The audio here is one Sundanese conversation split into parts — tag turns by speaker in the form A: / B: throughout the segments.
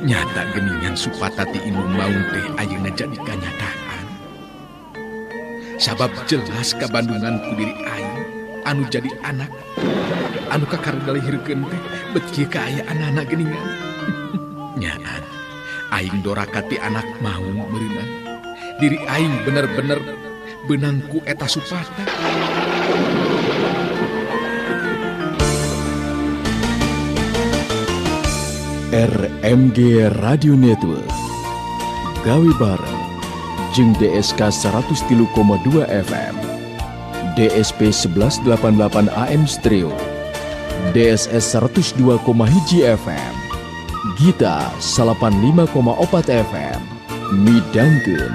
A: Nyata geningan Supata ti indung maung teh ayeuna jadi kanyataan. Sabab jelas kabandungan ku diri aing anu jadi anak anu kakara dilahirkeun teh bet kieu kaayaanana geuningan. Nyaan aing doraka ti anak maung meureunna. Diri aing bener-bener beunang ku eta Supata.
B: RMG Radio Network gawe bareng jeung DSK 103,2 FM, DSP 1188 AM Stereo, DSS 102,1 FM, Gita 85,4 FM, midangkeun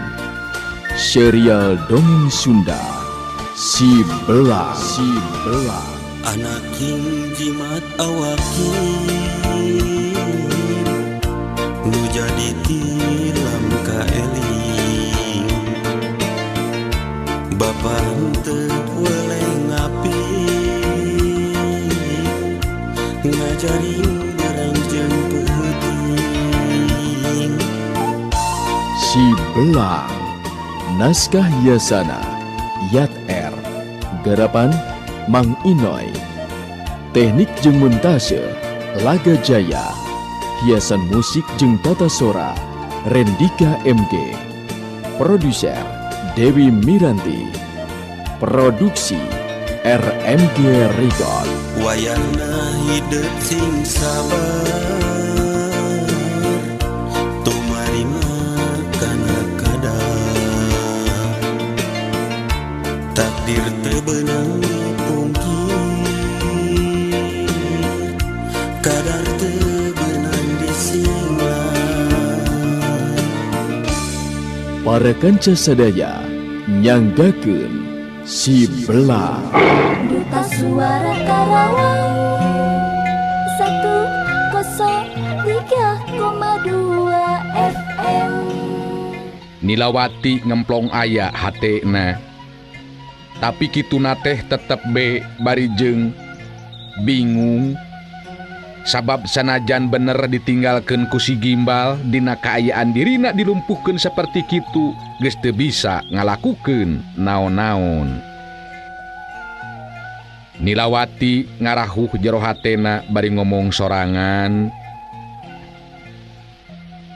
B: serial dongeng Sunda Si Belang. Si Belang.
C: Anak king jimat awakin nu jadi tilam kaeling, bapa henteu weleh ngapi ngajarin barang jeung peuting.
B: Si Belang, naskah Yasana, Yat R, garapan Mang Inoy, teknik jeung montase Laga Jaya, hiasan musik jeung tata sora Rendika MG, produser Dewi Miranti, produksi RMG Record.
C: Wayahna hidup sing sabar, tumarima kana kadar, takdir teu beunang dipungkir, kadar teu beunang disinglar.
B: Para kanca sadaya nyanggakeun Si Belang.
D: Duta Suara Karawang 103,2 FM.
A: Nilawati ngemplong aya hatena. Tapi kituna teh tetep be bari jeung bingung. Sabab sanajan bener ditinggalkeun ku si Gimbal dina kaayaan dirina dilumpuhkeun saperti kitu geus teu bisa ngalakukeun naon-naon. Nilawati ngarahuh jero hatena bari ngomong sorangan.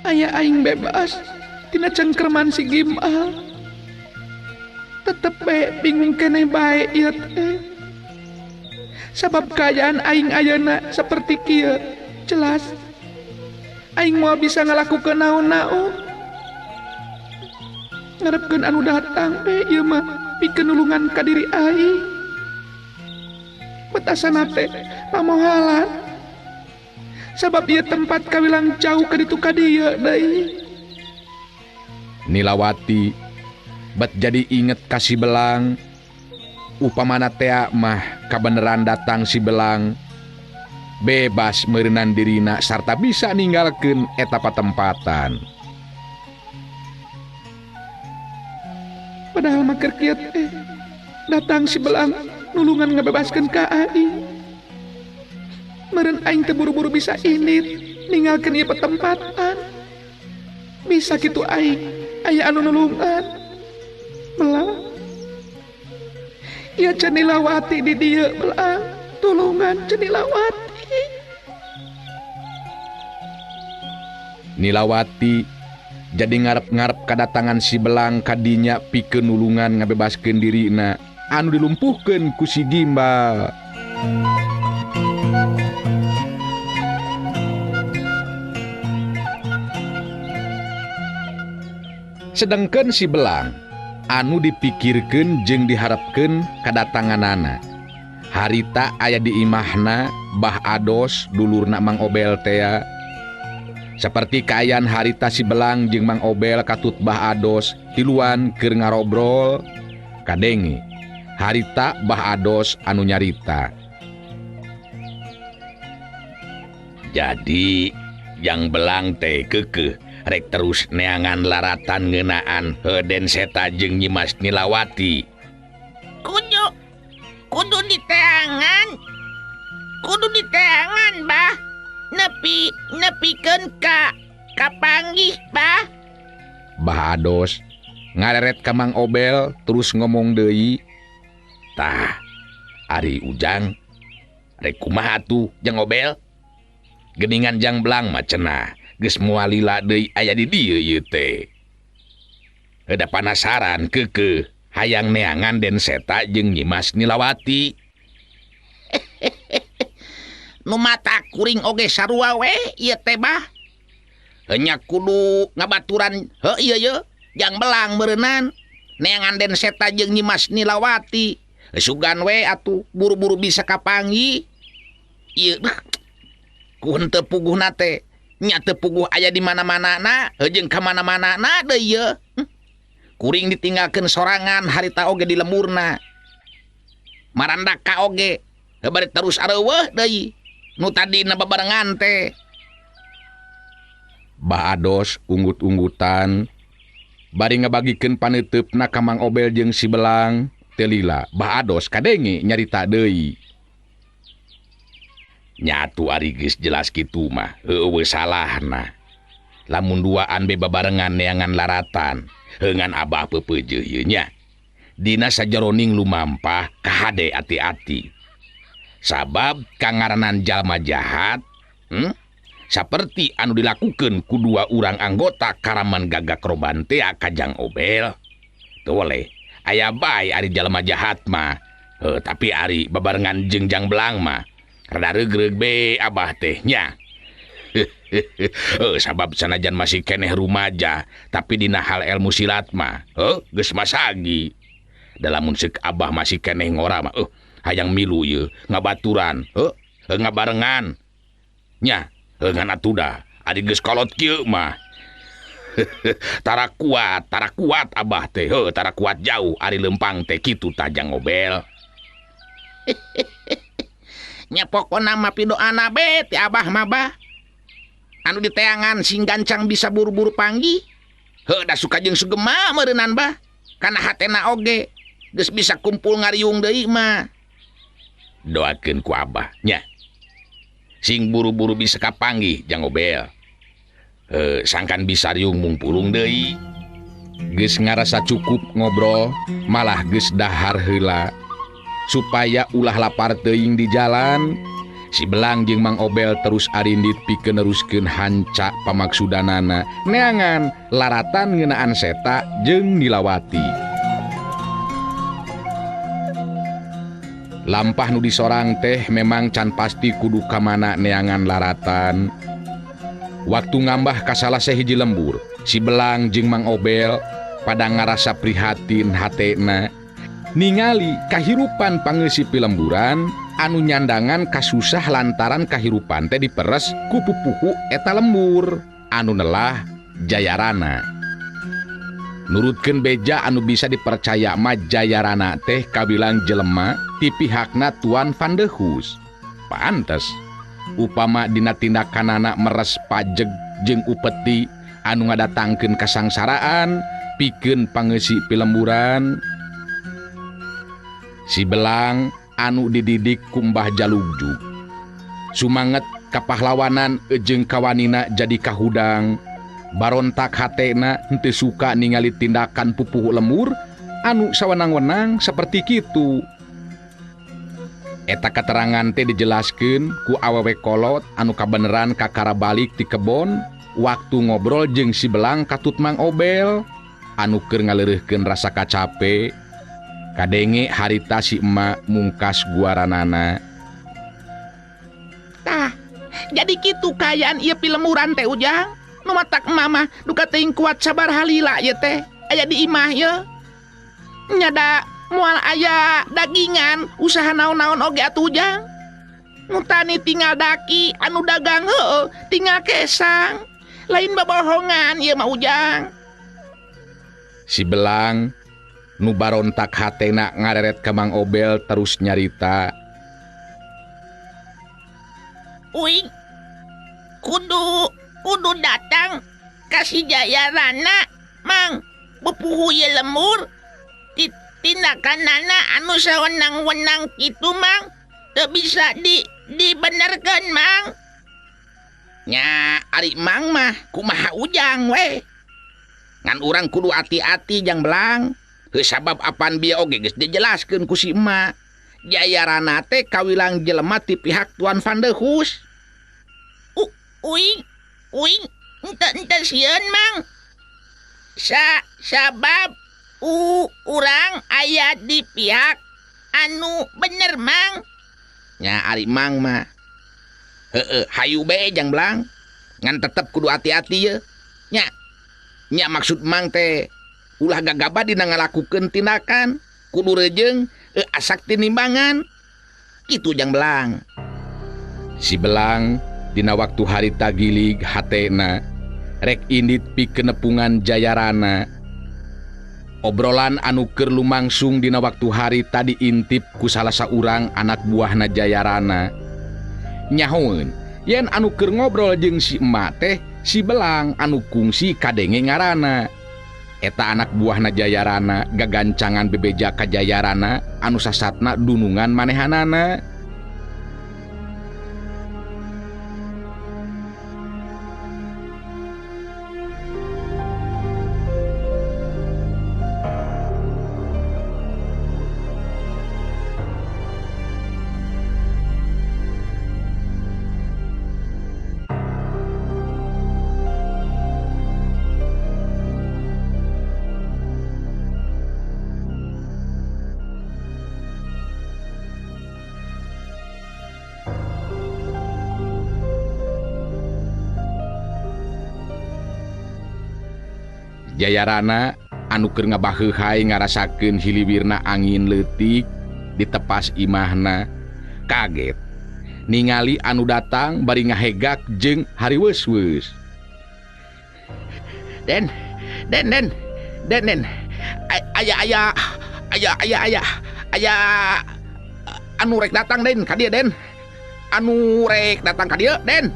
A: Aya aing bebas tina cengkerman si Gimbal. Tetep bae bingung keneh bae ieu teh. Sabab kaayaan aing ayeuna saperti kieu jelas aing moal bisa ngalakukeun naon-naon. Ngarepkeun anu datang bae ieu mah pikeun nulungan ka diri aing. Betasana teh pamohalan. Sabab ieu tempat kawilang jauh ka ditu ka dieu deui. Nilawati bet jadi inget ka si Belang. Upamana tea mah kabeneran datang si Belang, bebas meureunan dirina sarta bisa ninggalkeun eta patempatan. Padahal mah keur kieu teh datang si Belang nulungan ngabebaskeun ka aing. Meureun aing teh buru-buru bisa indit ninggalkeun ieu patempatan. Bisa kitu aing aya anu nulungan. Belang. Ya Cenilawati di dieu Belang, tulungan Cenilawati. Nilawati jadi ngarep-ngarep kadatangan si Belang kadinya pikeun nulungan ngabebaskeun dirina anu dilumpuhkeun ku si Gimbal. Sedangkan si Belang anu dipikirkeun jeung diharapkeun kadatanganana. Harita aya di imahna Bah Ados dulurna Mang Obel tea. Saperti kaayaan harita si Belang jeung Mang Obel katut Bah Ados tiluan keur ngarobrol kadenge. Harita Bah Ados anu nyarita. Jadi yang Belang teh keukeuh rek terus neangan laratan ngeunaan Heden Seta jeung Nyimas Nilawati.
E: Kudu kudu diteangan. Kudu diteangan, Bah. Nepi nepikeun ka Kapanggih bah.
A: Bah Ados ngareret ka Mang Obel terus ngomong deui. Tah, ari Ujang rek kumaha atuh Jang Obel? Geningan Jang Belang mah cenah geus moal lila deui aya di dieu ieu teh. Heuda panasaran keukeuh hayang neangan Den Seta jeung Nyimas Nilawati.
E: Nu mata kuring oge sarua we ieu teh bah. Nya kudu ngabaturan heuh ieu ye Jang Belang meureunnan neangan Den Seta jeung Nyimas Nilawati. Sugan we atuh buru-buru bisa kapanggih. Ieu ku henteu puguhna teh nya teu puguh aya di mana-manana jeung ka mana-manana deui ye. Kuring ditinggalkeun sorangan harita oge di lemburna. Marandaka oge bari terus areuweuh deui nu tadina babarengan teh.
A: Bah Ados unggut-unggutan bari ngabagikeun paneuteup-na ka Mang Obel jeung si Belang. Teu lila Bah Ados kadenge nyarita deui. Nyatu ari geus jelas kitu mah heueuh salahna. Lamun duaan be babarengan neangan laratan, heungan abah peupeujeuh ieu nya. Dina sajeroning lumampah kahade ati-ati. Sabab kangaranan jalma jahat, saperti anu dilakukeun ku dua urang anggota Karaman Gagak Roban teh ka Jang Obel. Teu weleh aya bae ari jalma jahat mah, tapi ari babarengan jeung Jang Belang mah rada reugreug be abah teh nya. Sabab sanajan masih keneh rumaja, tapi dina hal ilmu silat mah geus masagi. Da lamun seuk abah masih keneh ngora mah hayang milu ieu ngabaturan, ngabarengan. Nya, ngan atuda ari geus kolot kieu mah. Tara kuat abah teh, tara kuat jauh ari lempang teh kitu tah Jang Obel.
E: Nya pokona mah pidoana be ti abah mah bah. Anu diteangan sing gancang bisa buru-buru panggih. Heuh da suka jeung sugema meureunnan bah. Kana hatena oge geus bisa kumpul ngariung deui mah.
A: Doakeun ku abah nya. Sing buru-buru bisa kapanggih Jang Obel. Sangkan bisa riung mungpulung deui. Geus ngarasa cukup ngobrol, malah geus dahar heula. Supaya ulah lapar teuing di jalan, si Belang jeung Mang Obel terus arindit pikeun neruskeun hanca pamaksudanana neangan laratan ngeunaan Seta jeung Nilawati. Lampah nu disorang teh memang can pasti kudu ka mana neangan laratan. Waktu ngambah ka salah sahiji lembur, si Belang jeung Mang Obel pada ngarasa prihatin hatena ningali kahirupan pangeusi pilemburan anu nyandangan kasusah lantaran kahirupan teh diperes ku pupuhu eta lembur anu nelah Jayarana. Nurutkeun beja anu bisa dipercaya mah Jayarana teh kabilang jelema ti pihakna Tuan Van de Hus. Pantes upama dina tindakanana meres pajeg jeung upeti anu ngadatangkeun kasangsaraan pikeun pangeusi pilemburan. Si Belang anu dididik ku Mbah Jalugju sumanget kapahlawanan jeung kawanina jadi kahudang. Barontak hatena henteu suka ningali tindakan pupuhu lemur anu sawenang-wenang seperti kitu. Eta keterangan teh dijelaskeun ku awewe kolot anu kabeneran kakara balik ti kebon waktu ngobrol jeung si Belang katut Mang Obel anu keur ngaleureurkeun rasa kacape. Kadenge harita si emak mungkas guaranana.
E: Tah, jadi kitu kaayaan ieu pilemuran teh Ujang. Nu matak emak mah duka teuing kuat sabar halila ieu teh aya di imah ye. Nyada moal aya dagingan usaha naon-naon oge atuh Ujang. Nu tani tinggal daki, anu dagang heueuh tinggal kesang. Lain babohongan ieu mah Ujang.
A: Si Belang nu barontak hatena ngareret ka Mang Obel terus nyarita.
E: Uing kudu datang ka si Jayarana Mang bepuhu ye lemur tindakanana anu sawenang-wenang kitu Mang teu bisa dibenerkeun Mang. Nya ari Mang mah kumaha ujang we. Ngan urang kudu hati-hati jang belang. Heuh sabab apan bieu oge geus dijelaskeun ku si emak. Jayarana teh kawilang jelema ti pihak Tuan Van de Hus. Uing uing ente sieun Mang. Sabab urang aya di pihak anu bener Mang. Nya ari Mang mah heeh hayu be jang belang. Ngan tetep kudu hati-hati ye. Nya nya maksud Mang teh ulah gagabah dina ngalakukeun tindakan kudu rejeung asak tinimbangan kitu jang belang.
A: Si belang dina waktu harita gilig hatena rek indit pikeun nepungan Jayarana. Obrolan anu keur lumangsung dina waktu harita diintip ku salah saurang anak buahna Jayarana. Nyahoeun yen anu keur ngobrol jeung si emak teh si belang anu kungsi kadenge ngaranna. Eta anak buahna Jayarana gagancangan bebeja ka Jayarana anu sasatna dunungan manehanana. Jayarana anu keur ngabaheuhai ngarasakeun hiliwirna angin leutik ditepas imahna kaget ningali anu datang bari ngahegak jeung hariweus-weus.
E: Den den den den den aya aya aya aya aya aya anu rek datang den ka dieu den. Anu rek datang ka dieu den.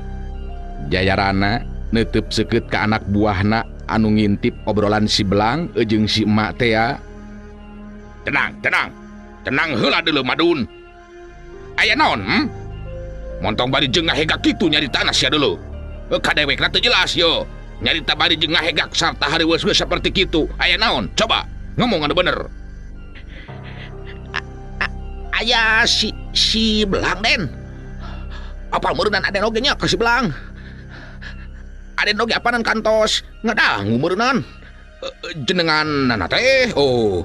A: Jayarana neuteub seukeut ka anak buahna anu ngintip obrolan si belang jeung si emak tea.
E: Tenang, tenang. Tenang heula deuleu Madun. Aya naon? Montong bari jeung ngahegak kitu nyarita sia deuleu. Kadewekna teu jelas yo. Nyarita bari jeung ngahegak sarta hariweus-weus saperti kitu. Aya naon? Coba ngomong anu bener. Aya si belang den. Apal meureunnan aden oge nya ka si belang. Aden oge apanan kantos ngadangu meureunnan. Jenengan nana teh oh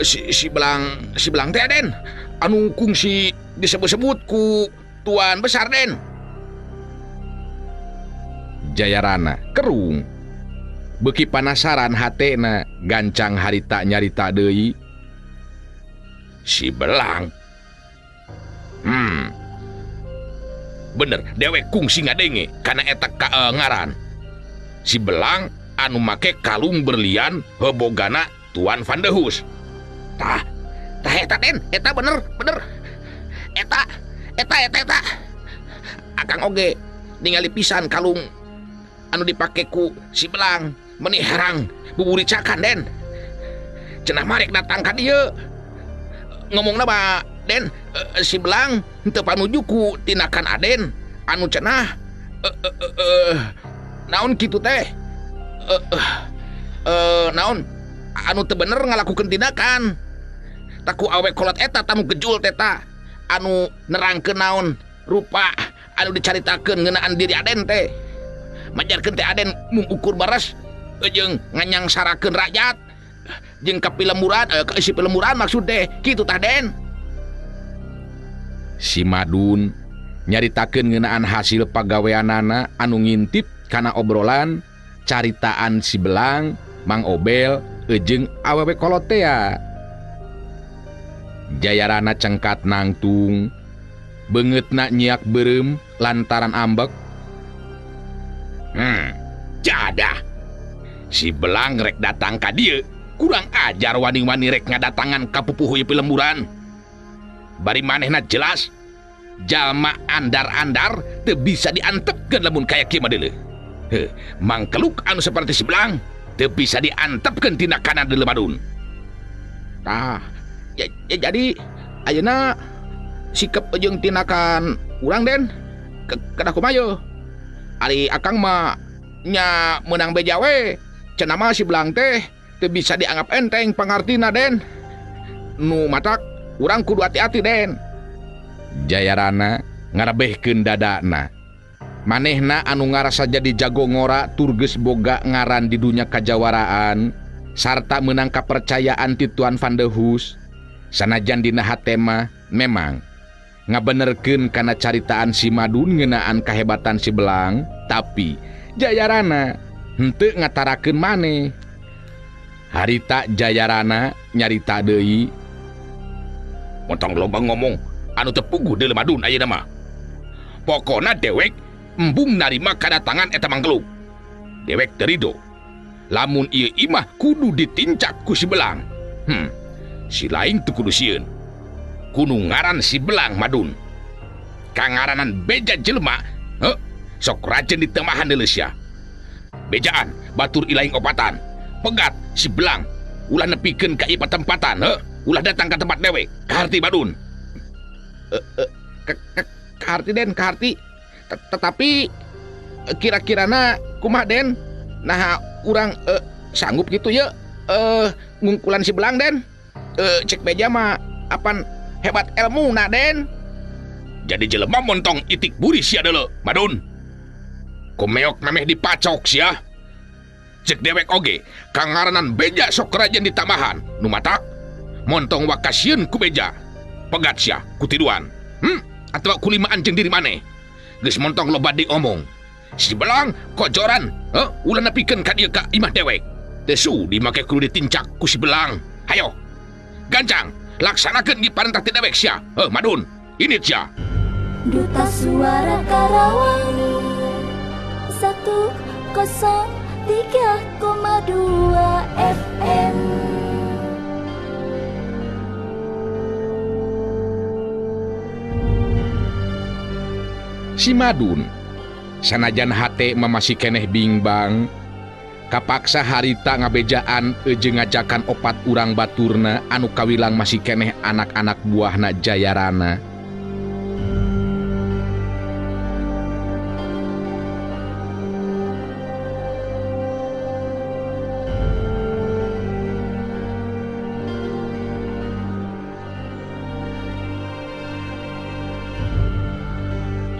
E: si belang teh aden anu kungsi disebut-sebut ku tuan besar den.
A: Jayarana kerung beuki panasaran hatena gancang harita nyarita deui.
E: Si belang bener dewek kungsi ngadenge kana eta ngaran si belang anu make kalung berlian hebogana Tuan Van de Hus. Tah tah eta den eta bener bener eta eta eta eta akang oge ningali pisan kalung anu dipake ku si belang meni herang buburicakan den. Cenah marek datang ka dieu ngomongna ba den si belang teu panuju ku tindakan aden anu cenah naon kitu teh naon anu teu bener ngalakukeun tindakan taku awe kolot eta tamu gejul teta anu nerangkeun naon rupa anu dicaritakeun ngeunaan diri aden teh majarkeun teh aden mung ukur baras jeung nganyangsarakeun rakyat jeung ka pilemburan ka isi pilemburan maksud teh kitu tah den.
A: Si Madun nyaritakeun ngeunaan hasil pagaweanana anu ngintip kana obrolan caritaan si belang, Mang Obel jeung awewe kolot tea. Jayarana cengkat nangtung, beungeutna nyiak beureum lantaran ambek.
E: Jadah. Si belang rek datang ka dieu, kurang ajar wani-wani rek ngadatangan ka pupuhu ieu pilemburan. Bari manehna jelas jalma andar-andar teu bisa diantepkeun lamun kaya kieu mah deuleu. Heuh, mangkeluk anu saperti si belang teu bisa diantepkeun tindakanna deuleu Madun. Tah, ya, jadi ayeuna sikap jeung tindakan urang den kedah kumaha?
A: Ari akang mah nya meunang beja we. Cenah mah si Belang teh teu bisa dianggap enteng pangartina Den. Nu matak urang kudu hati-hati Den. Jayarana ngarebehkeun dadana. Manehna anu ngarasa jadi jago ngora tur geus boga ngaran di dunya kajawaraan sarta meunang kapercayaan ti Tuan Van de Hus. Sanajan dina hate mah memang ngabenerkeun kana caritaan si Madun ngeunaan kahebatan si Belang, tapi Jayarana henteu ngatarakeun maneh. Harita Jayarana nyarita deui,
E: "Montong loba ngomong anu teu puguh deuleu Madun ayeuna mah. Pokona dewek embung narima kadatangan eta mangkeluk. Dewek teu rido. Lamun ieu imah kudu ditincak ku si Belang. Si lain teu kudu sieun. Kudu ngaran si Belang Madun. Kangaranan beja jelema, sok rajin ditemahan deuleu sia. Bejaan batur ilaing opatan. Pegat si Belang ulah nepikeun ka ieu patempatan, ulah datang ka tempat dewek. Kaharti Madun."
A: Kaharti Den, kaharti. Tetapi kira-kirana kumaha Den? Nah urang sanggup gitu ya ngungkulan si Belang Den. Cek beja mah apan hebat ilmu na Den.
E: Jadi jelema montong itik buri sia deuleu Madun. Kumeok memeh dipacok sia. Cek dewek oge kangaranan beja sok rajin ditambahan. Nu matak montong wakasieun ku beja. Pegat sia ku tiduan. Atawa kulimaan jeung diri maneh. Geus montong loba diomong. Si Belang kojoran, ulah nepikeun ka dieu ka imah dewek. Teu sudi make kudu ditincak ku si Belang. Hayo. Gancang, laksanakeun ieu parentah ti dewek sia. Madun, ini sia.
D: Duta Suara Karawang 103,2 FM.
A: Si Madun sanajan hate masih keneh bingbang, kapaksa harita ngabejaan jeung ngajakan opat urang baturna anu kawilang masih keneh anak-anak buahna Jayarana.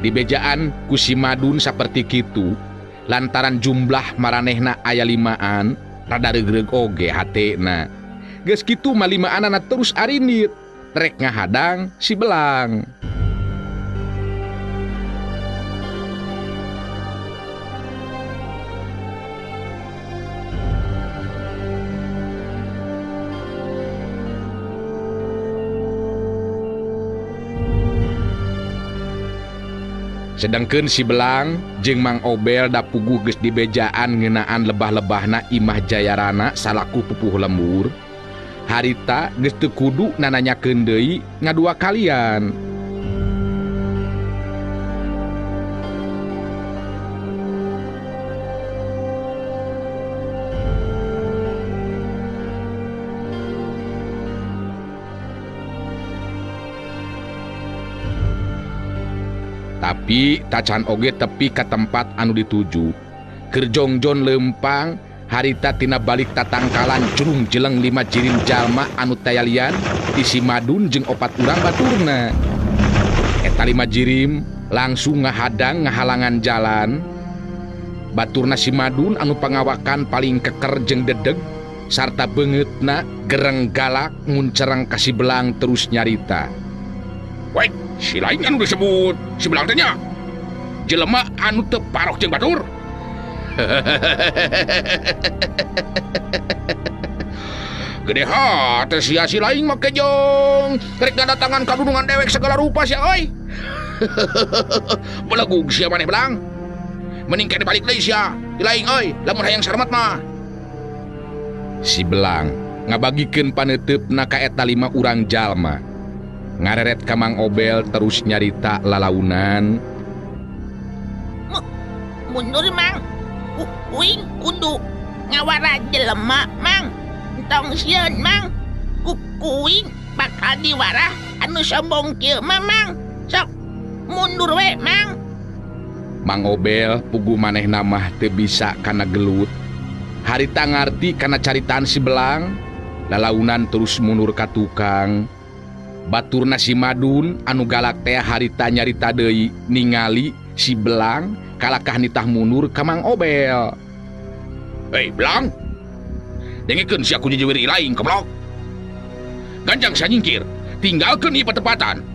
A: Dibejaan ku si Madun saperti kitu lantaran jumlah maranehna aya limaan rada regreg oge hatena. Geus kitu mah limaanana terus arinit rek ngahadang si Belang. Sedangkeun si Belang jeung Mang Obel da puguh geus dibejaan ngeunaan lebah-lebahna imah Jayarana salaku pupuh lembur. Harita geus teu kudu nananyakeun deui ngadua kalian. Tapi tacan oge tepi ka tempat anu dituju. Keur jongjon lempang harita tina balik tatangkalan curung jeleng 5 jirim jalma anu tayalian ti si Madun jeung opat urang baturna. Eta 5 jirim langsung ngahadang ngahalangan jalan. Baturna si Madun anu pangawakan paling keker jeung dedeg sarta beungeutna gereng galak nguncereng ka si Belang terus nyarita.
E: "Wait, si lain anu disebut si Belang teh nya. Jelema anu teu parok jeung batur." Gede hate sia si lain mah kejong. Rek ngadatangan kadunungan dewek segala rupa sia euy. Belegug sia maneh Belang. Mending kene balik deui sia. Si lain euy, lamun hayang saramat mah.
A: Si Belang ngabagikeun paneuteup-na ka eta 5 urang jalma. Ngareret ka Mang Obel terus nyarita lalaunan.
F: Mundur Mang. Uing kudu ngawara jelema Mang. Entong sieun Mang. Kuing bakal diwarah anu sombong kieu mah Mang. Sok mundur we Mang.
A: Mang Obel puguh manehna mah teu bisa kana gelut. Harita ngarti kana caritaan si Belang, lalaunan terus mundur ka tukang. Baturna si Madun anu galak teh harita nyarita deui ningali si Belang kalakah nitah mundur ka Mang Obel.
E: Hei Belang, dengekeun sia ku jejewer lain goblok. Ganjang sia nyingkir, tinggalkeun ieu patempatan.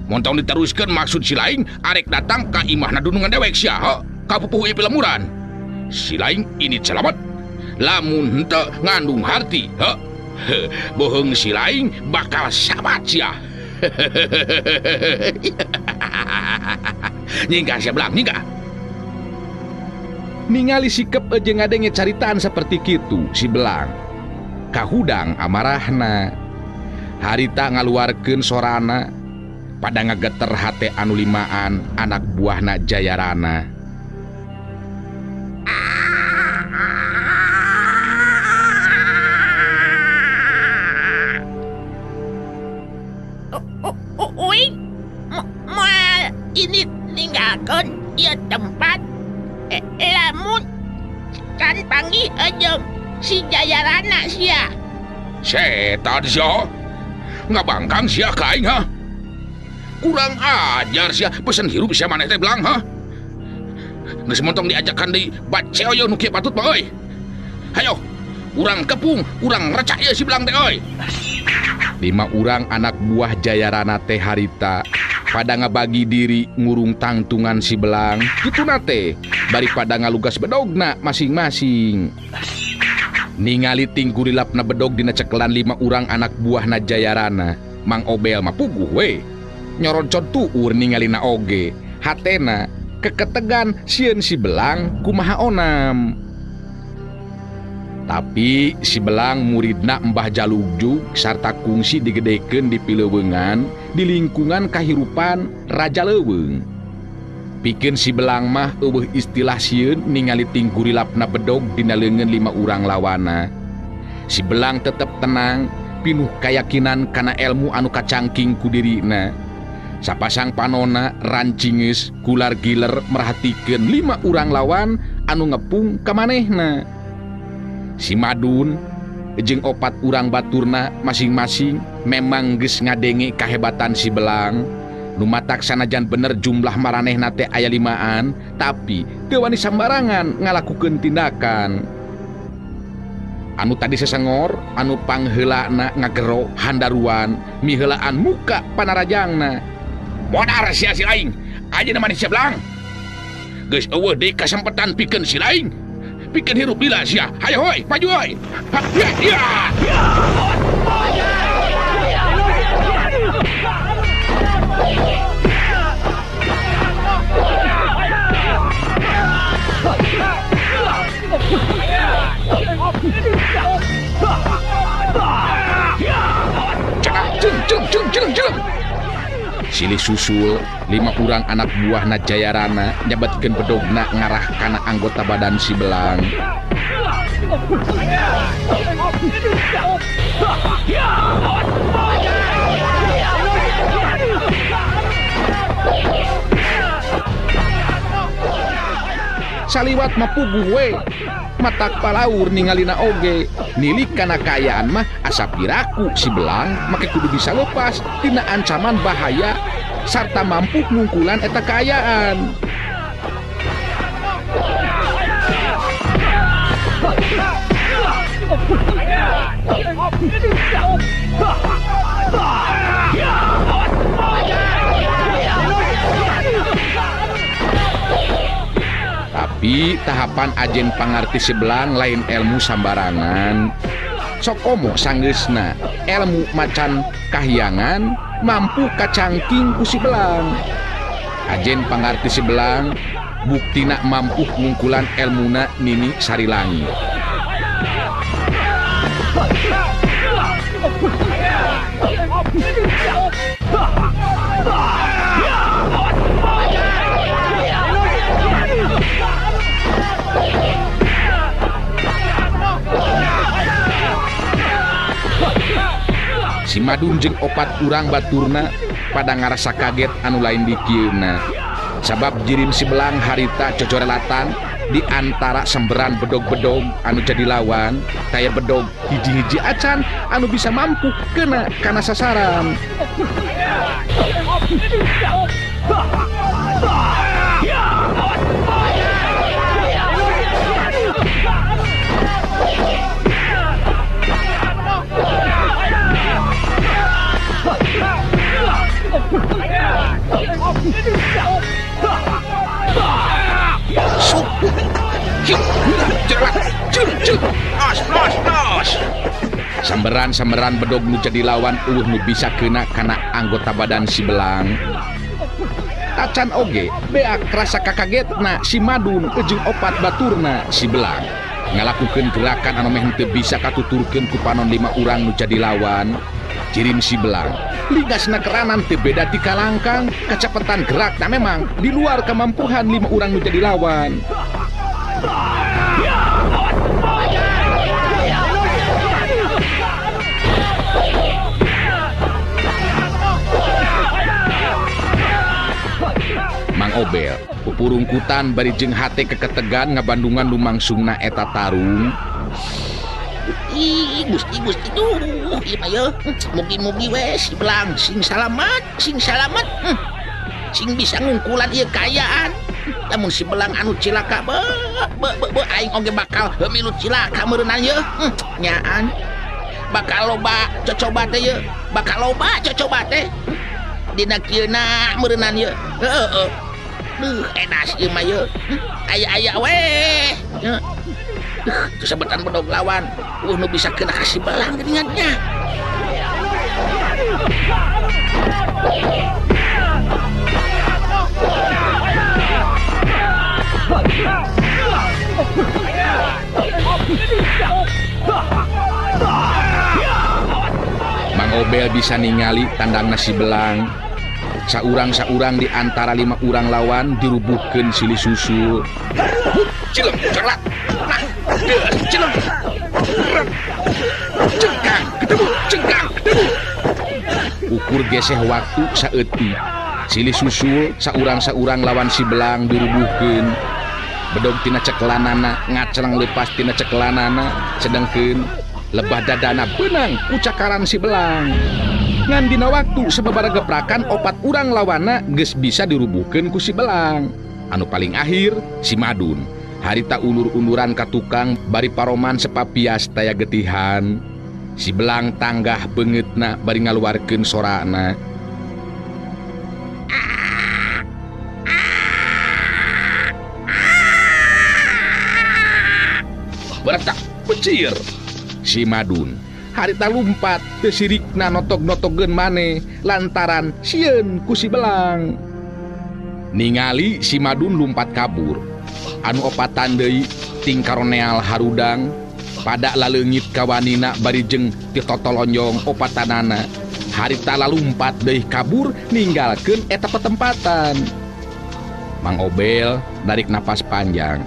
E: Montong diteruskeun maksud si lain arek datang ka imahna dunungan dewek sia, ka pupuhu ieu pilemuran. Si lain ini selamat, lamun henteu ngandung harti, boheung si lain bakal sabat sia. Nyingkah sia Belang, nyingkah.
A: Ningali sikep jeung ngadenge caritaan seperti kitu si Belang kahudang amarahna. Harita ngaluarkeun sorana pada ngageter hate anu limaan anak buahna Jayarana.
F: Uing moal ini ninggalkeun ieu tempat lamun kan panggih jeung si Jayarana sia.
E: Setan sia, ngabangkang sia ka aing ha. Kurang ajar sia, pesen hirup sia maneh teh Belang ha. Geus montong diajakan deui baceo nu kieu patut mah euy. Hayo, urang kepung, urang recak ieu si Belang teh euy.
A: 5 urang anak buah Jayarana teh harita pada ngabagi diri ngurung tangtungan si Belang kituna teh bari pada ngalugas bedogna masing-masing. Ningali tinggurilapna bedog dina cekelan 5 urang anak buahna Jayarana, Mang Obel mah puguh we. Nyoroncot tuur ningalina oge, hatena keketegan sieun si Belang kumaha onam. Tapi si Belang muridna Mbah Jalugjug sarta kungsi digedekeun di pileuweungan di lingkungan kahirupan Raja Leuweung. Pikeun si Belang mah eueuh istilah sieun ningali tinggurilapna bedog dina leungeun 5 urang lawana. Si Belang tetep tenang, pinuh kayakinan kana ilmu anu kacangking ku dirina. Sapasang panona rancingeus gular giler merhatikeun 5 urang lawan anu ngepung ka manehna. Si Madun jeung 4 urang baturna masing-masing memang geus ngadenge kahebatan si Belang. Nu matak sanajan bener jumlah maranehna teh aya 5an, tapi teu wani sambarangan ngalakukeun tindakan. Anu tadi sesengor, anu pangheulana ngagero handaruan, miheulaan muka panarajangna.
E: Modar sia si lain, ayeuna maneh sia Belang. Geus eueuh deui kasempetan pikeun si lain. Pikeun hirup lila sia. Hayo hoi, maju hoi. Ha, ya, ya.
A: Cenah, jeung jeung jeung jeung. Silih susul 5 urang anak buahna Jayarana nyabetkeun bedogna ngarah kana anggota badan si Belang. Saliwat mah puguh we, matak palaur ningalina oge. Nilik kana kaayaan mah asa piraku si Belang make kudu bisa lepas tina ancaman bahaya sarta mampu ngungkulan eta kaayaan. Tapi tahapan ajen pangarti si Belang lain ilmu sambarangan. Sokomo sanggeusna ilmu macan kahyangan mampu kacangking ku si Belang. Ajen pangarti si Belang buktina mampu ngungkulan elmuna Nini Sarilangi. Si Madun jeung 4 urang baturna pada ngarasa kaget anu lain dikieuna. Sabab jirim si belang harita cocorelatan di antara semberan bedog-bedog anu jadi lawan, taya bedog hiji-hiji acan anu bisa mampu kena kana sasaran. Samberan-samberan bedog nu jadi lawan eueuh nu bisa kena kana anggota badan si belang. Tacan oge beak rasa kakagetna si Madun jeung opat baturna si belang. Ngalakukeun gerakan anu meh teu bisa katuturkeun ku panon lima urang nu jadi lawan. Jirim si belang ligasna keranan teu beda ti kalangkang, kecepatan gerakna memang di luar kemampuan lima urang nu jadi lawan. Mang Obel pupurungkutan bari jeung hate keketegan ngabandungan lumangsungna eta tarung.
E: Ih, Gusti Gusti duh, ieu mah yeuh. Mugi-mugi we si belang sing salamat, sing salamat. Sing bisa ngungkulan ieu kaayaan. Lamun si belang anu cilaka be be be aing oge bakal milu cilaka meureunnan yeuh. Nyaan. Bakal loba cocoba teh yeuh, bakal loba cocoba teh. Dina kieuna meureunnan yeuh. Heeh. Duh, enas ieu mah yeuh. Aya-aya we. Kesebetan bedog lawan, nu bisa kena kasih belang geuningannya.
A: Mang Obel bisa ningali tandangna si belang. Saurang-saurang di antara lima urang lawan dirubuhkeun silih susul. Cilem, cerlat. Cilem. Cengkang, ketemu, cengkang, ketemu. Ukur geseh waktu saeutik. Silih susul saurang-saurang lawan si belang dirubuhkeun. Bedog tina ceklanana ngaceleng lepas tina ceklanana, sedengkeun lebah dadana beunang ku cakaran si belang. Ngan dina waktu sababaraha geprakan opat urang lawana geus bisa dirubuhkeun ku si belang. Anu paling akhir si Madun. Harita ulur-uluran ka tukang bari paroman sepapias taya getihan. Si belang tanggah beungeutna bari ngaluarkeun sorana. Beretak pecir. Si Madun harita lumpat teu sirikna notog-notogeun maneh lantaran sieun ku si belang. Ningali si Madun lumpat kabur. Anu opatan deui tingkaroneal harudang pada laleungit kawanina bari jeung titotolonjong opatanana. Harita lalumpat deui kabur ninggalkeun eta petempatan. Mang Obel narik napas panjang.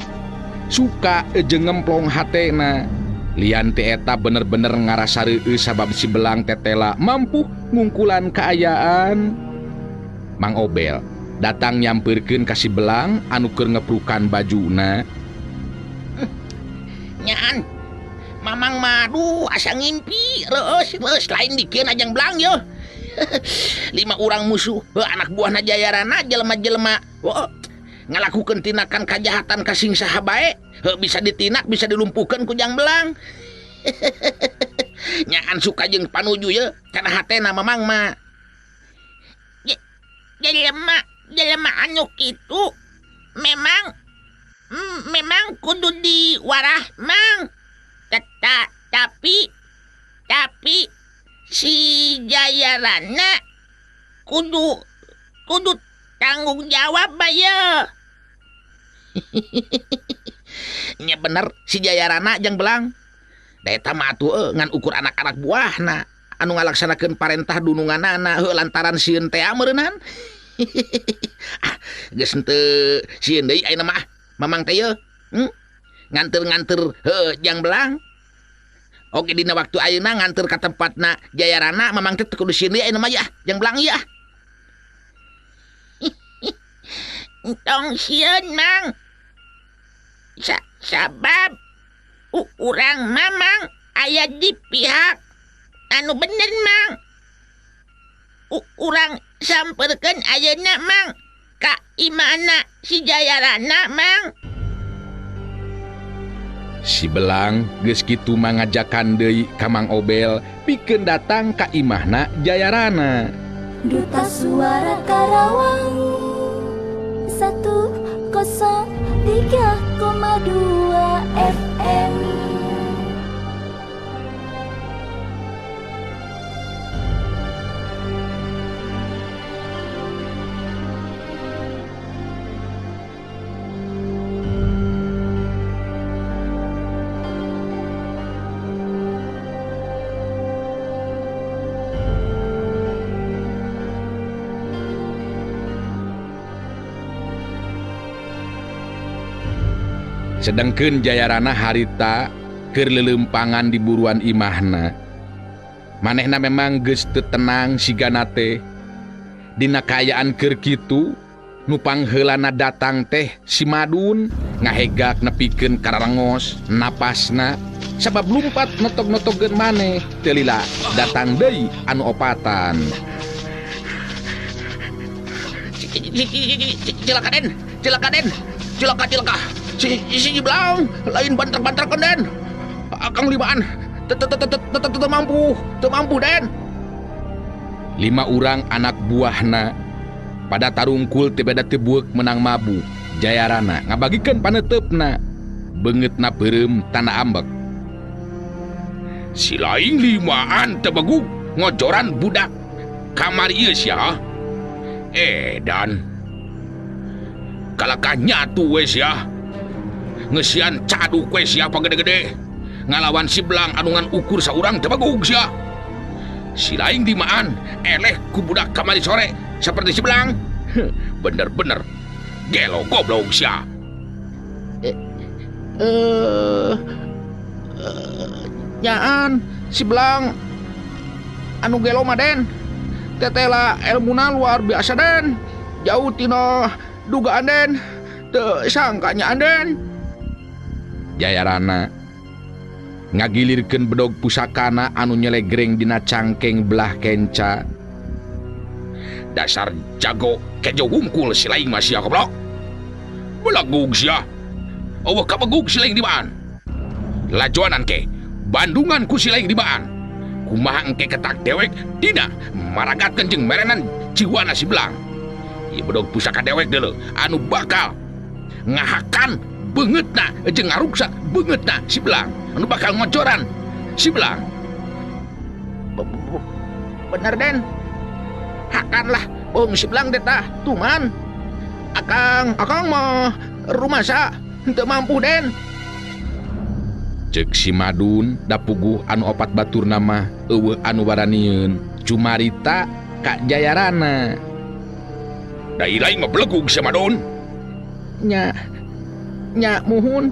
A: Suka jeung ngemplong hatena. Lian ti eta bener-bener ngarasa reueus sabab si belang tetela mampu ngungkulan kaayaan. Mang Obel datang nyampeurkeun ka si belang anu keur ngeprukan bajuna.
E: Nyaan, Mamang madu asa ngimpi reueus reueus lain dikeun ajang belang yeuh. Lima urang musuh, anak buahna Jayarana jelema-jelema. Ngalakukeun tindakan kajahatan ka sing saha bae, bisa ditindak, bisa dilumpuhkeun ku jang belang. Nyaan suka jeung panuju yeuh kana hatena Mamang mah. Jelema jelema anu kitu memang memang kudu diwarah Mang. Tapi si Jayarana kudu kudu tanggung jawab bae. Nya bener si Jayarana jang belang. Da eta mah atuh ngan ukur anak-anak buahna anu ngalaksanakeun parentah dununganana heuh lantaran sieun teh meureunnan. Ah, geus henteu sieun deui ayeuna mah Mamang teh yeuh. Nganter-nganter heuh jang belang. Oke dina waktu ayeuna nganter ka tempatna Jayarana Mamang teh kudu sieun deui ayeuna mah ya jang belang ieu.
F: Entong sieun Mang. Sabab urang Mamang aya di pihak anu bener Mang. Urang samperkeun ayeuna Mang ka imahna si Jayarana Mang.
A: Si Belang geus kitu mangajakan deui ka Mang Obel pikeun datang ka imahna Jayarana.
D: Duta Suara Karawang 103,2 FM.
A: Sedangkeun Jayarana harita keur leuleumpangan di buruan imahna. Manehna memang geus teu tenang sigana teh. Dina kaayaan keur kitu, nu pangheulana datang teh si Madun ngahegak nepikeun kararengos napasna sabab lumpat notog-notogeun maneh teu lila datang deui anu opatan.
E: Cilaka Den, cilaka Den, cilaka cilaka. Si Belang lain banter-banterkeun Den. Akang limaan teu mampu, teu mampu Den.
A: 5 urang anak buahna pada tarungkul teu beda teu bueuk menang mabuk. Jayarana ngabagikeun paneuteup-na. Beungeutna beureum tanda ambek.
E: Si lain limaan teu begug ngojoran budak kamari ieu sia. Edan. Kalakah nyatu we sia. Ngesian caduk we sia pagede-gede. Ngalawan si Belang anu ngan ukur saurang teu bagug sia. Si lain dimaan eleh ku budak kamari sore seperti si Belang. Bener-bener gelo goblok sia. Nyaan si Belang anu gelo mah Den. Tetela elmuna luar biasa Den. Jauh tina dugaan Den. Teu sangka nyaan Den.
A: Jayarana ngagilirkeun bedog pusakana anu nyelegreng dina cangkeng belah kenca.
E: Dasar jago kejo wungkul si lain mah sia goblok. Belegug sia. Eueuh kabegug si lain dibaan. Lajoanan ke Bandungan ku si lain dibaan. Kumaha engke ketak dewek dina maragatkeun jeung merenan jiwana si Belang. Ieu bedog pusaka dewek deuleu anu bakal ngahakan beungeutna jeung ngaruksak beungeutna si Belang anu bakal ngocoran si Belang. Bener Den. Hakanlah bom si Belang teh tah tuman. Akang mah rumasa henteu mampu Den.
A: Ceuk si Madun dapuguh anu opat baturna mah eueuh anu waranieun cumarita ka Jayarana.
E: Da lain mah belegug si Madun.
A: Nya muhun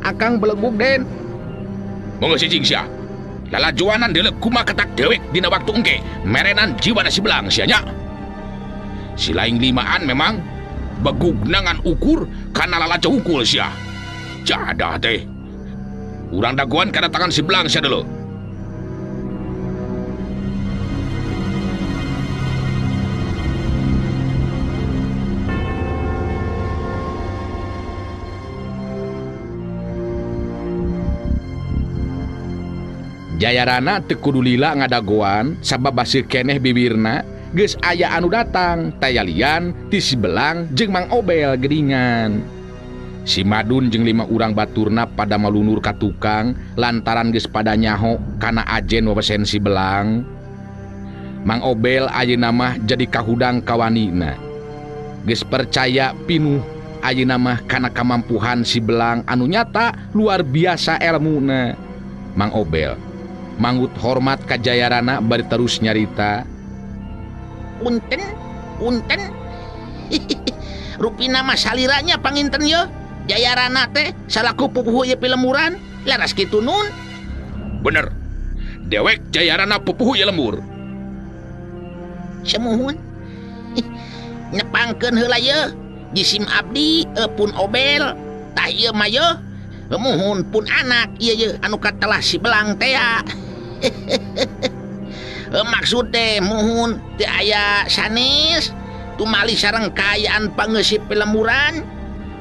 A: akang belegug Den.
E: Monggo sijing sia. Lalajuanan deuleu kumaha ketak dewek dina waktu engke merenan jiwana si Belang sia nya. Si lain limaan memang begugna ngan ukur kana lalajo hungkul sia. Jadah teh. Urang dagoan kadatangan si Belang sia deuleu.
A: Jayarana teu kudu lila ngadagoan sabab baseuh keneh bibirna geus aya anu datang tayalian ti si Belang jeung Mang Obel geuningan. Si Madun jeung 5 urang baturna pada malunur ka tukang lantaran geus pada nyaho kana ajen wewesen si Belang. Mang Obel ayeuna mah jadi kahudang kawanina. Geus percaya pinuh ayeuna mah kana kamampuhan si Belang anu nyata luar biasa elmuna. Mang Obel manggut hormat ka Jayarana bari terus nyarita.
E: Punten, punten. Rupina mah saliranya panginten ye. Jayarana teh salaku pupuhu ieu pilemuran, laras kitu nun. Bener. Dewek Jayarana pupuhu ieu lembur. Semuhun. Nepangkeun heula ye. Jisim abdi pun Obel tah ieu mah yeuh muhun pun anak ieu yeuh anu katelah si Belang tea. Maksud teh muhun teu aya sanes tumali sareng kaayaan pangeusip lemburan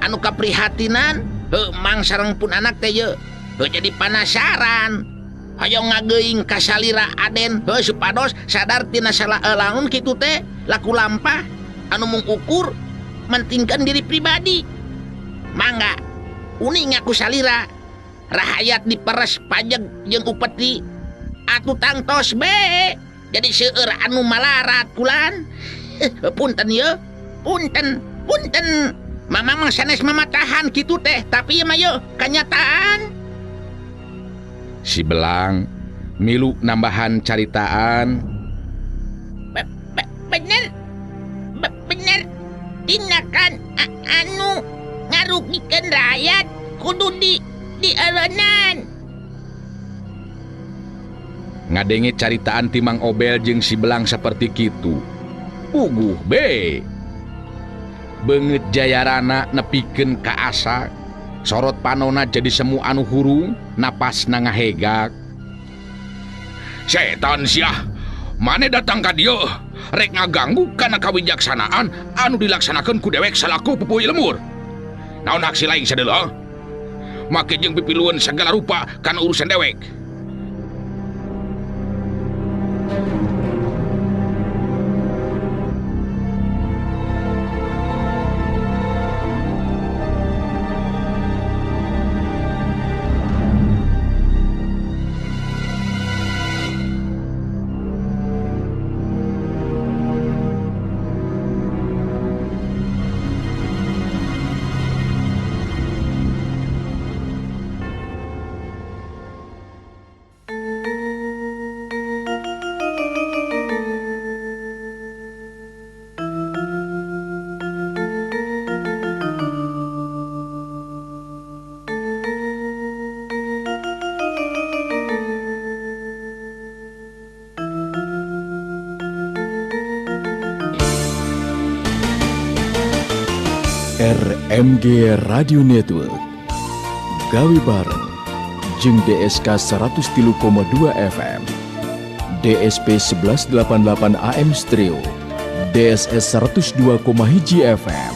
E: anu kaprihatinan heuh mang sareng pun anak teh yeuh jadi panasaran hoyong ngageuing ka salira Aden heuh supados sadar tina salah laun kitu teh laku lampah anu mung ukur mentingkan diri pribadi. Mangga uning aku salira rahayat diperes pajeg jeung upeti atuh tangtos be jadi seueur anu malarat kulan. Punten ye, punten punten mama mah sanes mama tahan kitu teh tapi ieu mah ye kanyataan.
A: Si Belang milu nambahan caritaan.
F: Bener bener tindakan anu ngarugikeun rakyat kudu dieureunnan.
A: Ngadenge caritaan ti Mang Obel jeung si Belang saperti kitu. Puguh be. Beungeut Jayarana nepikeun ka asa, sorot panona jadi semu anu hurung, napasna ngahegak. Setan siah, mane datang ka dieu rek ngaganggu kana kawijaksanaan anu dilaksanakeun ku dewek salaku pupuy lemur. Naon hak si laing sadeuleuh? Make jeung pipilueun sagala rupa kana urusan dewek.
B: RMG Radio Network gawe bareng jeung DSK 103,2 FM, DSP 1188 AM Stereo, DSS 102,1 FM,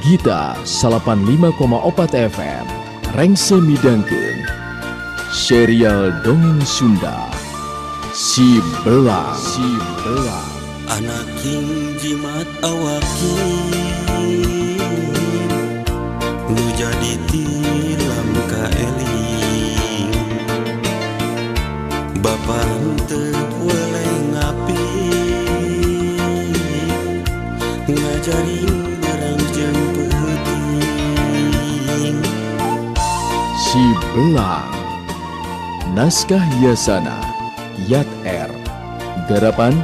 B: Gita 85,4 FM, Rengse midangkeun serial dongeng Sunda Si Belang. Si Belang.
C: Anak king jimat awakin nu jadi tilam kaeling bapa teu weleh ngapi ngajarin barang jeung peuting.
B: Si Belang. Naskah Yasana Yat R. Garapan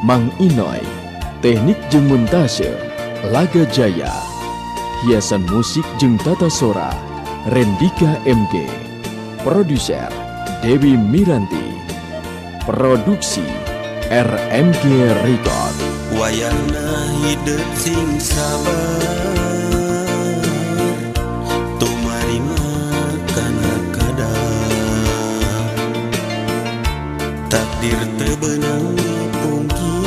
B: Mang Inoy, teknik jeung montase Laga Jaya, hiasan musik jeung tata sora Rendika MG, produser Dewi Miranti, produksi RMG Record.
C: Wayahna hidup sing sabar, tumarima kana kadar, takdir teu beunang dipungkir,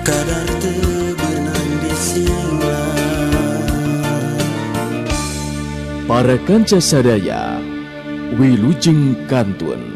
C: kadar teu beunang disinglah.
B: Para kanca sadaya, wilujeng kantun.